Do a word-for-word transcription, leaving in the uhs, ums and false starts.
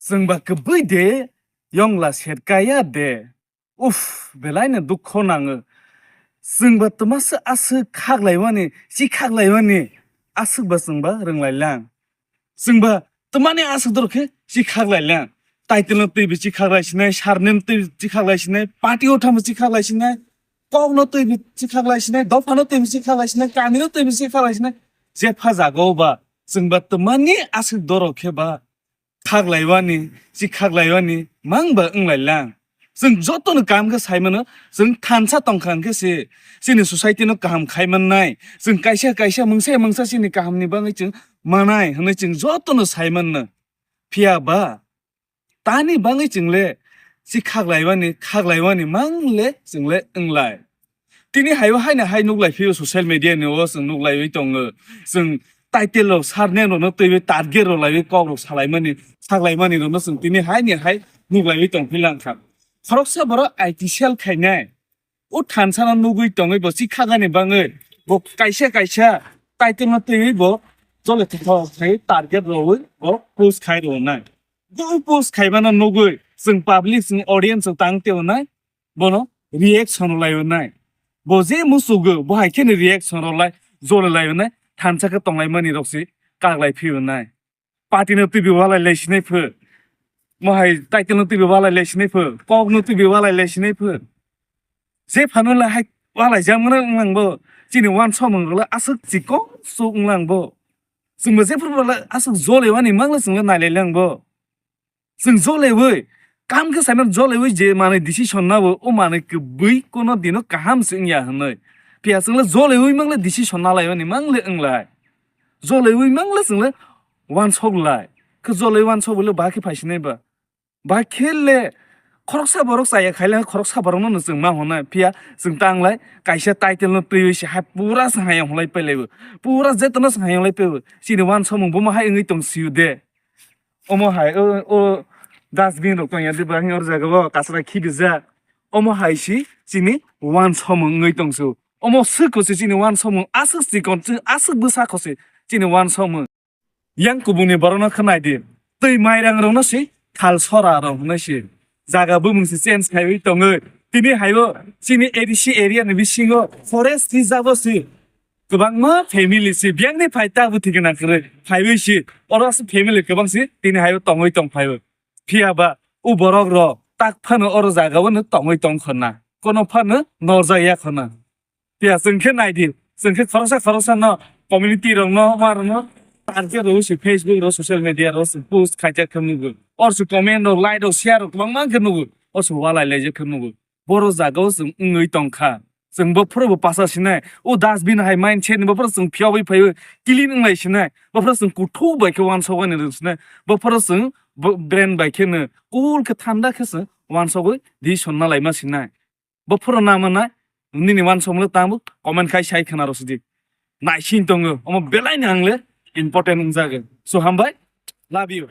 Chwngba kwbwi de yongla serkaya de. Uff, belaino dukho nango. Chwngba twmasa aswk khaklaimani, chi khaklaimani, aswkba chwngba rwnglailang. Chwngba twmani aswk doro khe chi khaklailang. Title no twibi chi khaklai sinai, surname twibi chi khaklai sinai, party o thangbo chi khaklai sinai, kok no twibi chi khaklai sinai, dopha no twibi chi khaklai sinai, kami no twibi chi khaklai sinai. Jepha jago ba, chwngba twmani aswk doro khe ba, khaklaiwani, chi khaklaiwani, mangba wnglailang. Chwng jotono kaham khe sai mano, chwng thansa tongkha hwnkhe se, chini society no kaham khai mannai. Chwng kaisa kaisa mungsa mungsa chini kahamni bagwi chwng manai hwnwi chwng jotono sai manno. Phiya ba, tani bagwi chwng le chi khaklaiwani, khaklaiwani mang le chwng le wnglai. Tini haio haino hai nuklai phio social media ni o chwng nuklaiwi tongo. Chwng title rok surname rok no twiwi target rok laiwi kok rok salaimani, saklaimani rok no chwng tini haini hai nuklaiwi tong philang kha. Khoroksa borok I T cell khainai. O thansa no nugwi tongwi bo chi khagani bangwi bo kaisa kaisa title no twiwi bo jole thok khai target rokwi bo post khai rwnai. Bo post khaimano nugwi chwng public chwng audience rok tang teo nai. Bono reaction rwlai nai. Bo je musugo, bo hai kheno reaction rwlai, jole lai nai, thansa khe tonglai mani rok se kaklai phio nai. Party no twibi walai lai sinai pho. Mo hai title no twibi walai lai sinai pho. Kok no twibi walai lai sinai pho. Je phano la hai walai jam ngana wnglang bo. Chini wansomung rwla aswk chikon su wnglang bo. Chwngbo je phuru la aswk jole wani mangla chwngla nailai lang bo. Chwng jolewi, kam khe saimano jolewi je manwi decision nabo, o manwi kwbwi kono dino kaham se wngya hwnwi. Phiya chwngla jolewi mangle decision nalaimani mangle wnglai. Jolewi mangle chwngla wansok lai. Khe jolewi wansok le ba khe phaisinai ba. Ba khe le khoroksa borok chaya khaile khoroksa borokno no chwng ma hwnna. Phiya chwng tanglai kaisa title no twiwi se hai pura se hayang hwnlai pailaibo. Pura jetono se hayang lai paibo. Chini wansomung bomo hai wngwi tong siyo de. Omo hai o, o dustbin rok tongya de ba, hwnwi oro jaga o kasra khibijak. Omo hai si chini wansomung wngwi tongsu. Omo swk se chini wansomung, aswk chikon, aswk bwsa kho se chini wansomung. Yang kubuni borokno khnai di. Twi mairang rokno si thal sora rok hwnwi si. Jaga bumung si change khaiwi tongwi. Tini haibo chini A D C area ni bisingo forest reserve o si. Kwbangma family si, biyangni phai ta bwthwi gwnang kwrwi phaiwi si, oro aswk family kwbang si tini hai o tongwi tong phai o. Phiya ba o borok rok tak phano oro jaga o no tongwi tong khorna, kono phano norjak ya khorna. Phiya chwng khe nai di, chwng khe khoroksa khoroksa no community rok no, ma rok no target rw si, Facebook rok, social media rok si post khaijak khe nugo, or si comment rok, like rok, share rok kwbangma khe nugo, or si walai laijak khe nugo. Boro jaga o chwng wngwi tong kha. Chwng bo phuru bo pasa sinai. O dustbin hai mindset ni bo phuru chwng phiyogwi phaiwi clean wnglai sinai. Bo phuru chwng kuthuk bai khe wansokgwi ni rwng sinai. Bo phuru chwng bo brain bai khe no cool khe thanda khe chwng wansokgwi decision na laima sinai. Bo phuru na manai nini wansokmung le tamo comment khai sai khna rw sidi. Naising tongo. Omo belai ni ang le important wngjago. So hambai. Love you.